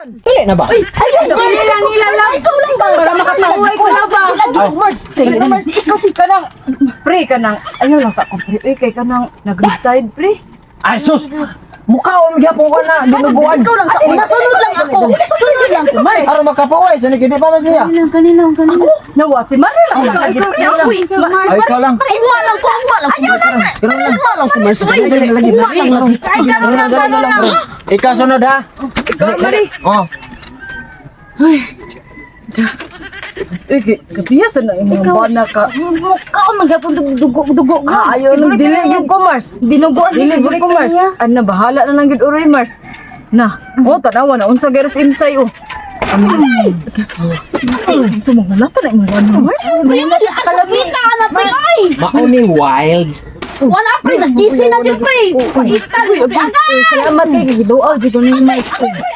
Dili na ba? Nila nila lang. Ikaw lang ba? Para makapahuway ko na ba? Mars, Mars, Ikaw si kanang pre kanang ayaw lang sa akong pre. Uy, kay kanang nag-retired pre. Ay sus. Mukhaon gyapon ko na dinuguan. Ikaw lang sa una. Sunod lang ako. Sunod lang ko, Mars. Aron makapahuway sa di pa man siya. Kanila, kanila, kanila. Ako, nawa si Mari lang. Ikaw, ikaw, ikaw, Mars. Ay, ikaw lang. Ugma lang ko, ugma lang ko. Karon lang. Ugma lang ko, Mars. Dali, dali, lagi. Ugma lang lagi. Ay, karon lang, karon lang. Ikaw sunod ha. Ikaw, Mari. Oh. Uy, kabiyasan na imong bana ka. Mukha ko maghapon dugo dugo. Ah, ayaw lang dili yung ko, Mars. Dinuguan Dili jud ko, Mars. Ana bahala na lang gid uroy, Mars. Na, oh tanawa na unsa gyud imsay oh. Ay! Unsa mo na na imong bana, Mars? Kalagita na, pre. Ay! Mao ni wild. Wala, pre. Nagisi na dyan, pre. Paitan, pre. Agay! Salamat kay giduaw jud ko ni Mars.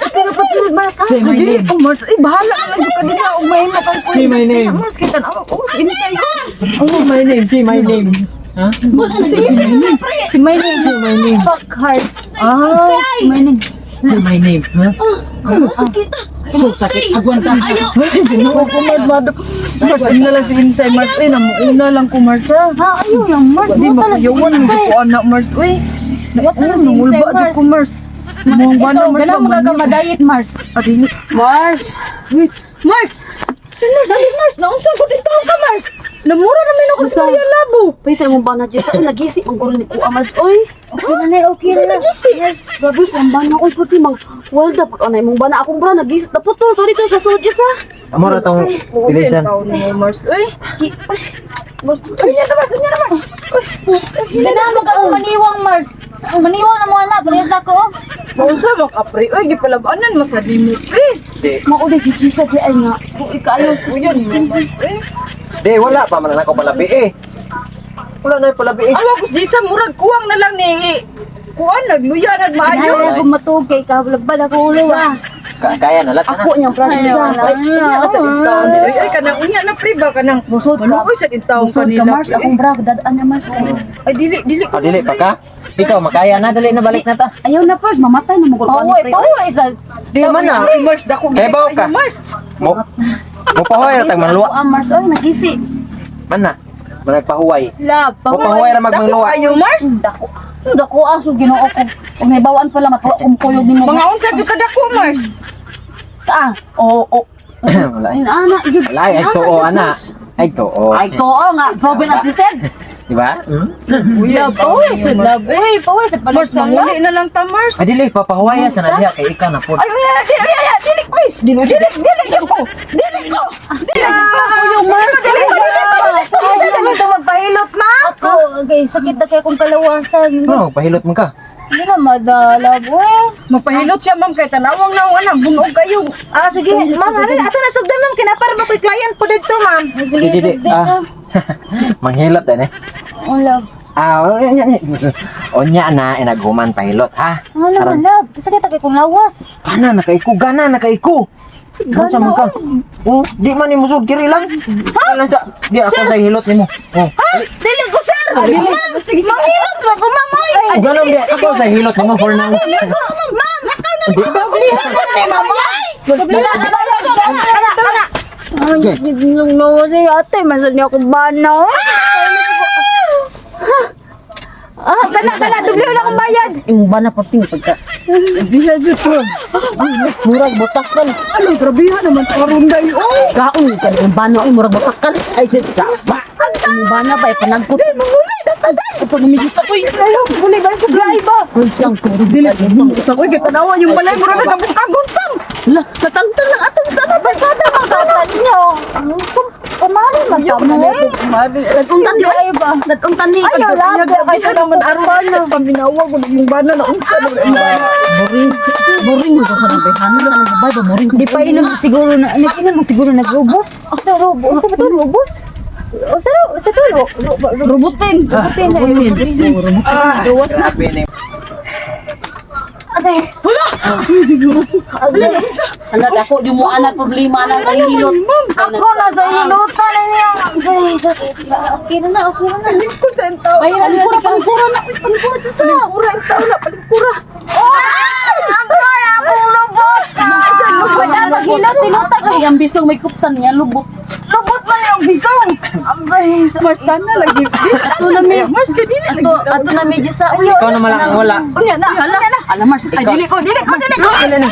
Ikaw na pagsunod, Mars, ha? Say my Dili name. ko, Mars. Eh, bahala na lang jud ka dinha og mahimo kay ko. Say my name. Mars kay tan-awa ko si imsay. Oh, my name, say my name. Ha? Nagisi na, pre. Si my name. Say my name. Fuck heart. Ah, My name. Say my name, ha? Sakit. So sakit agwanta. Ayaw. Ginoo ko, Mars, madok. Mars, una lang si Imsay, Mars. Uy, namuuna lang ko, Mars, ha? Ha, ayaw lang, Mars. Di Wala na si makuyawan mo Imsay. ko anak, Mars. Uy, Wala na si Imsay, nangulba jud Mars. ko, Mars. Mga bana, Ikaw, Mars. ganang mga ka madayit, Mars. Adini. Mars. Uy, Mars! Mars, dali, Mars. Naunsa ko dito ka, Mars. Namura naman ako sa Maria Labo. Pwede mo ba na dyan? Sa nagisi, ang guro ni Kuya Mars, oy. Okay na na, okay na. Nagisi. Grabe, sa ang bana, oy, puti, mag, well, dapat, anay mong bana, akong bra, nagisi, dapat to, sorry to, sa sudyo sa. Amo ra tong dilisan. Tao ni mo, Mars. Uy, Mars. Uy, unya na, Mars. Unya na, Mars. Ganang mo ka maniwang, Mars. Maniwang na mo na, parehas ako. Naunsa mo ka, pre. Uy, gipalabanan masadi mo, pre. Di, Mauday si Gisa di ay nga, kung ikaayo. Uy, yun mo, Mars. Uy. di wala pa man ako palabi eh. Wala na yung palabi eh. Awa ko, Jisa, murag kuwang na lang ni kuan, nagluya, nagmaayo. Ay, ako matuog kay kahablabad ako ulo ah. Kaya na lat na. Ako niyang bra, Gisa. Ay, unya na sa intaon. Ay, ay, kanang unya na, pre ba? Kanang Busod ka. maluoy sa intaon Busod ka, kanila, Mars, pre. akong bra, dadaan niya, Mars. Ay, dili, dili. Ah, dili pa ka? Ikaw makaya na dali na balik na ta. Ayaw na, first, mamatay na mong Pahuway, pahuway sa Di man na. Ay, Mars, dako. Kay baw ka. Mars. Mo mo pahuway ra tag manluwa. Ako, ah, Mars, oy, nagisi. Man na. Managpahuway. love. Mo pahuway ra Dako magmangluwa. kayo, Mars. Dako. Dako, ah, so ginoo ko. Kung may bawaan pala, matuwa kong kuyog ni mo. Mga unsa jud ka dako, Mars. Ah, oo, oo. Wala. Ay, ana, yun. Wala ay tuo ana. Ay tuo. Ay, oo nga, proven at tested. Di ba? Hmm? Love, pahuway sa love. Uy, pahuway sa Mars, palit sa love. manguli na lang ta, Mars. Ay dili papahuway sa na diha kay ikaw na pod. Ay, unya na, dili, unya na, dili, uy. Dili, dili, dili, jud ko. Dili ko. Dili ko. Yung Mars, Dili ko, dili ko. Kinsa ganito magpahilot, ma'am? Ako, okay, sakit na kay akong kalawasan. Oh, pahilot mo ka. Hindi na madalab, uy. Mapahilot siya, ma'am, kay tanawang na anak, bunog kayo. Ah, sige. Ma'am, ano ato na sugdan, ma'am. Kinapar mo ko'y client po dito, ma'am. Ay, sige, Di di di. sige, Ah. Manghilot eh. Oh, love. Ah, onya na inaghuman pahilot ha. Ano naman, love? Sakit na kay akong lawas. Kana nakaiku gana nakaiku. Gana man ka? Oh, di man nimo sud kiri lang. Ha? Lang sa di ako sa hilot nimo. Oh. Dili ko, sir. Ma'am, mahilot ra ko, ma'am. Oy. Oh, ganun di ako sa hilot nimo for now. Dili ko, ma'am. Dili ko, ma'am. Oy. Kana, kana. Ay, nung nawa siya, ate, masad niya akong bana. Ah, kana, kana, dubli na akong bayad. Imong bana parting pagka. Diha jud ko. Murag botakan. Ano, grabe naman karon day, oy. Kaon ka imong bana oy murag botakan. Ay sit sa ba. Imong bana ba panagkot. Manguli na ta, day. Pag umigis ako eh. Ayaw, manguli ba ko biyahe ba? Girls lang ko. Dili, uy, kay tanawa yung balay, murag nagkabungkag-unsang. La, natangtang lang atong tanan barkada Kata niyo. Pamali man tamo, eh. Natungtan ni oy. Natungtan ni. Ayaw, love. Kaya ka naman aron paminawa ko yung bana na unsa na yung bana. Boring. Boring mo ka sa bayhanan ka ng babae ba boring. Di pa inom siguro na, nag-inom siguro nagrubos. Rubos, sa ba to rubos? O sa sa to Robotin. robotin na robotin. Gawas na. Anak ako di mo anak problema anak ang hilot. Ako na sa hilutan ninyo. Okay na na, okay na na. Ko sa tao. Bayaran na Palingkura palingkura na oy palingkura sa. Palingkura ang tao na palingkura. Ay, ako na akong lubo. Wala maghilot tinutag. Ay, ang bisong may kuptan niya lubot. Lubot man yung bisong. Abay, Mars na lagi. Ato na mi. Mars ka dili lagi. Ato ato na medyo sa uyo. Ikaw na malang ang wala. Unya na. Hala. Ala Mars. Ay, dili ko, dili ko, dili ko. Dali na.